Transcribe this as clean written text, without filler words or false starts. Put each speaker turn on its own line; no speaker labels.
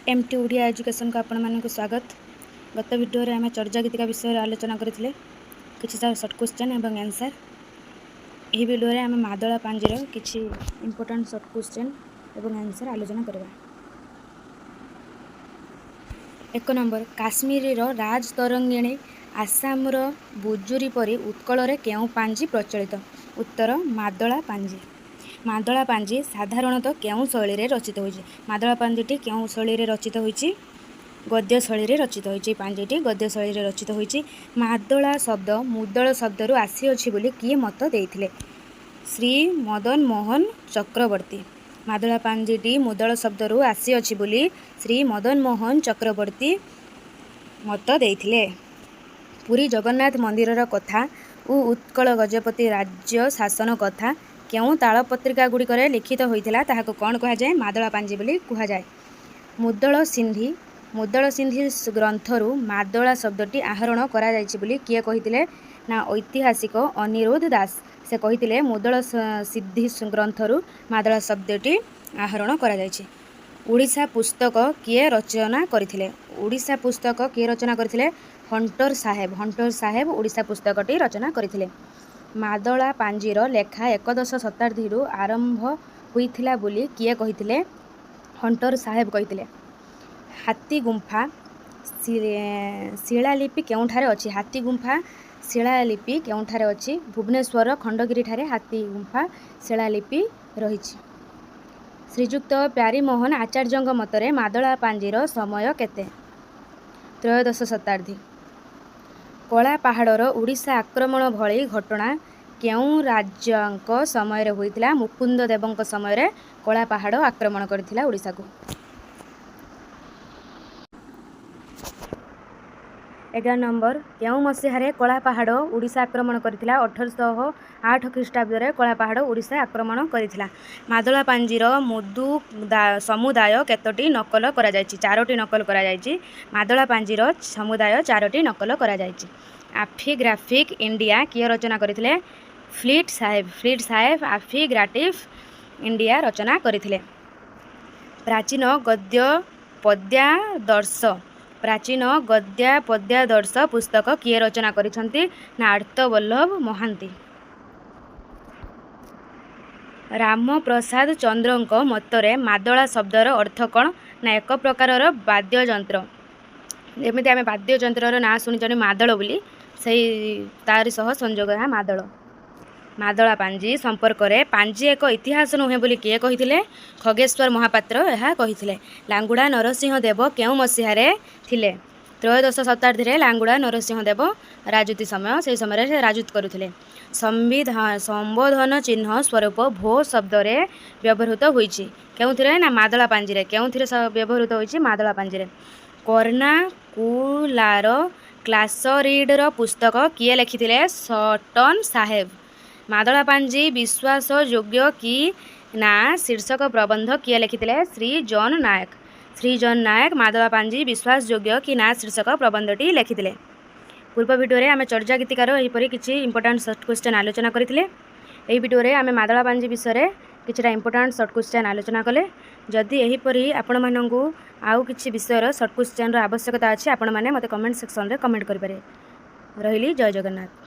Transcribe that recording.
M T Odia ଏଜୁକେସନ୍କୁ ଆପଣମାନଙ୍କୁ ସ୍ୱାଗତ। ଗତ ଭିଡ଼ିଓରେ ଆମେ ଚର୍ଯାଗୀତିକା ବିଷୟରେ ଆଲୋଚନା କରିଥିଲେ, କିଛି ସର୍ଟ କ୍ୱେଶ୍ଚନ୍ ଏବଂ ଆନ୍ସର୍। ଏହି ଭିଡ଼ିଓରେ ଆମେ ମାଦଳା ପାଞ୍ଜିର କିଛି ଇମ୍ପୋର୍ଟାଣ୍ଟ ସର୍ଟ କ୍ୱେଶ୍ଚନ୍ ଏବଂ ଆନ୍ସର୍ ଆଲୋଚନା କରିବା। 1 ନମ୍ବର, କାଶ୍ମୀରର ରାଜତରଙ୍ଗିଣୀ, ଆସାମର ବୁଜୁରୀ ପରି ଉତ୍କଳରେ କେଉଁ ପାଞ୍ଜି ପ୍ରଚଳିତ? ଉତ୍ତର ମାଦଳା ପାଞ୍ଜି। ମାଦଳା ପାଞ୍ଜି ସାଧାରଣତଃ କେଉଁ ଶୈଳୀରେ ରଚିତ ହୋଇଛି? ମାଦଳା ପାଞ୍ଜିଟି କେଉଁ ଶୈଳୀରେ ରଚିତ ହୋଇଛି? ଗଦ୍ୟ ଶୈଳୀରେ ରଚିତ ହୋଇଛି। ପାଞ୍ଜିଟି ଗଦ୍ୟ ଶୈଳୀରେ ରଚିତ ହୋଇଛି। ମାଦଳା ଶବ୍ଦ ମୁଦଳ ଶବ୍ଦରୁ ଆସିଅଛି ବୋଲି କିଏ ମତ ଦେଇଥିଲେ? ଶ୍ରୀ ମଦନ ମୋହନ ଚକ୍ରବର୍ତ୍ତୀ। ମାଦଳା ପାଞ୍ଜିଟି ମୁଦଳ ଶବ୍ଦରୁ ଆସିଅଛି ବୋଲି ଶ୍ରୀ ମଦନ ମୋହନ ଚକ୍ରବର୍ତ୍ତୀ ମତ ଦେଇଥିଲେ। ପୁରୀ ଜଗନ୍ନାଥ ମନ୍ଦିରର କଥା ଓ ଉତ୍କଳ ଗଜପତି ରାଜ୍ୟ ଶାସନ କଥା କେଉଁ ତାଳପତ୍ରିକା ଗୁଡ଼ିକରେ ଲିଖିତ ହୋଇଥିଲା, ତାହାକୁ କ'ଣ କୁହାଯାଏ? ମାଦଳା ପାଞ୍ଜି ବୋଲି କୁହାଯାଏ। ମୁଦଳ ସିନ୍ଧି ଗ୍ରନ୍ଥରୁ ମାଦଳା ଶବ୍ଦଟି ଆହରଣ କରାଯାଇଛି ବୋଲି କିଏ କହିଥିଲେ? ନା, ଐତିହାସିକ ଅନିରୁଦ୍ଧ ଦାସ। ସେ କହିଥିଲେ, ମୁଦଳ ସିଦ୍ଧି ଗ୍ରନ୍ଥରୁ ମାଦଳା ଶବ୍ଦଟି ଆହରଣ କରାଯାଇଛି। ଓଡ଼ିଶା ପୁସ୍ତକ କିଏ ରଚନା କରିଥିଲେ? ଓଡ଼ିଶା ପୁସ୍ତକ କିଏ ରଚନା କରିଥିଲେ? ହଣ୍ଟର ସାହେବ। ହଣ୍ଟର ସାହେବ ଓଡ଼ିଶା ପୁସ୍ତକଟି ରଚନା କରିଥିଲେ। ମାଦଳା ପାଞ୍ଜିର ଲେଖା 21ଶ ଶତାବ୍ଦୀରୁ ଆରମ୍ଭ ହୋଇଥିଲା ବୋଲି କିଏ କହିଥିଲେ? ହଣ୍ଟର ସାହେବ କହିଥିଲେ। ହାତୀ ଗୁମ୍ଫା ଶିଳାଲିପି କେଉଁଠାରେ ଅଛି? ହାତୀ ଗୁମ୍ଫା ଶିଳାଲିପି କେଉଁଠାରେ ଅଛି? ଭୁବନେଶ୍ୱରର ଖଣ୍ଡଗିରିଠାରେ ହାତୀ ଗୁମ୍ଫା ଶିଳାଲିପି ରହିଛି। ଶ୍ରୀଯୁକ୍ତ ପ୍ୟାରୀମୋହନ ଆଚାର୍ଯ୍ୟଙ୍କ ମତରେ ମାଦଳା ପାଞ୍ଜିର ସମୟ କେତେ? 13ଶ ଶତାବ୍ଦୀ। କଳା ପାହାଡ଼ର ଓଡ଼ିଶା ଆକ୍ରମଣ ଭଳି ଘଟଣା କେଉଁ ରାଜାଙ୍କ ସମୟରେ ହୋଇଥିଲା? ମୁକୁନ୍ଦ ଦେବଙ୍କ ସମୟରେ କଳା ପାହାଡ଼ ଆକ୍ରମଣ କରିଥିଲା ଓଡ଼ିଶାକୁ। 11 ନମ୍ବର, କେଉଁ ମସିହାରେ କଳା ପାହାଡ଼ ଓଡ଼ିଶା ଆକ୍ରମଣ କରିଥିଲା? 1808 ଖ୍ରୀଷ୍ଟାବ୍ଦରେ କଳା ପାହାଡ଼ ଓଡ଼ିଶା ଆକ୍ରମଣ କରିଥିଲା। ମାଦଳା ପାଞ୍ଜିର ସମୁଦାୟ କେତୋଟି ନକଲ କରାଯାଇଛି? ଚାରୋଟି ନକଲ କରାଯାଇଛି। ମାଦଳା ପାଞ୍ଜିର ସମୁଦାୟ ଚାରୋଟି ନକଲ କରାଯାଇଛି। ଆଫିଗ୍ରାଫିକ୍ ଇଣ୍ଡିଆ କିଏ ରଚନା କରିଥିଲେ? ଫ୍ଲିଟ୍ ସାହେବ। ଫ୍ଲିଟ୍ ସାହେବ ଆଫିଗ୍ରାଫିକ୍ ଇଣ୍ଡିଆ ରଚନା କରିଥିଲେ। ପ୍ରାଚୀନ ଗଦ୍ୟ ପଦ୍ୟାଦର୍ଶ ପୁସ୍ତକ କିଏ ରଚନା କରିଛନ୍ତି? ନା, ଆର୍ତ୍ତବଲ୍ଲଭ ମହାନ୍ତି। ରାମପ୍ରସାଦ ଚନ୍ଦ୍ରଙ୍କ ମତରେ ମାଦଳା ଶବ୍ଦର ଅର୍ଥ କ'ଣ? ନା, ଏକ ପ୍ରକାରର ବାଦ୍ୟଯନ୍ତ୍ର। ଯେମିତି ଆମେ ବାଦ୍ୟଯନ୍ତ୍ରର ନାଁ ଶୁଣିଛନ୍ତି ମାଦଳ ବୋଲି, ସେଇ ତାରି ସହ ସଂଯୋଗ ଏହା ମାଦଳ। ମାଦଳା ପାଞ୍ଜି ସମ୍ପର୍କରେ ପାଞ୍ଜି ଏକ ଇତିହାସ ନୁହେଁ ବୋଲି କିଏ କହିଥିଲେ? ଖଗେଶ୍ୱର ମହାପାତ୍ର ଏହା କହିଥିଲେ। ଲାଙ୍ଗୁଳା ନରସିଂହ ଦେବ କେଉଁ ମସିହାରେ ଥିଲେ? 13ଶ ଶତାବ୍ଦୀରେ ଲାଙ୍ଗୁଳା ନରସିଂହ ଦେବ ରାଜୁତି ସମୟ, ସେହି ସମୟରେ ସେ ରାଜୁତି କରୁଥିଲେ। ସମ୍ବୋଧନ ଚିହ୍ନ ସ୍ୱରୂପ ଭୋ ଶବ୍ଦରେ ବ୍ୟବହୃତ ହୋଇଛି କେଉଁଥିରେ? ନା, ମାଦଳା ପାଞ୍ଜିରେ। କେଉଁଥିରେ ବ୍ୟବହୃତ ହୋଇଛି? ମାଦଳା ପାଞ୍ଜିରେ। କର୍ଣ୍ଣାକୁଲାର କ୍ଲାସରିଡ଼ର ପୁସ୍ତକ କିଏ ଲେଖିଥିଲେ? ସଟନ୍ ସାହେବ। ମାଦଳା ପାଞ୍ଜି ବିଶ୍ୱାସଯୋଗ୍ୟ କି ନା ଶୀର୍ଷକ ପ୍ରବନ୍ଧ କିଏ ଲେଖିଥିଲେ? ଶ୍ରୀ ଜନ୍ ନାୟକ। ଶ୍ରୀ ଜନ୍ ନାୟକ ମାଦଳା ପାଞ୍ଜି ବିଶ୍ୱାସଯୋଗ୍ୟ କି ନା ଶୀର୍ଷକ ପ୍ରବନ୍ଧଟି ଲେଖିଥିଲେ। ପୂର୍ବ ଭିଡ଼ିଓରେ ଆମେ ଚର୍ଯା ଗୀତିକାର ଏହିପରି କିଛି ଇମ୍ପୋର୍ଟାଣ୍ଟ ସର୍ଟ କ୍ୱେଶ୍ଚନ୍ ଆଲୋଚନା କରିଥିଲେ। ଏହି ଭିଡ଼ିଓରେ ଆମେ ମାଦଳା ପାଞ୍ଜି ବିଷୟରେ କିଛିଟା ଇମ୍ପୋର୍ଟାଣ୍ଟ ସର୍ଟ କ୍ୱେଶ୍ଚନ୍ ଆଲୋଚନା କଲେ। ଯଦି ଏହିପରି ଆପଣମାନଙ୍କୁ ଆଉ କିଛି ବିଷୟର ସର୍ଟ କ୍ୱେଶ୍ଚନ୍ର ଆବଶ୍ୟକତା ଅଛି, ଆପଣମାନେ ମୋତେ କମେଣ୍ଟ ସେକ୍ସନରେ କମେଣ୍ଟ କରିପାରିବେ। ରହିଲି, ଜୟ ଜଗନ୍ନାଥ।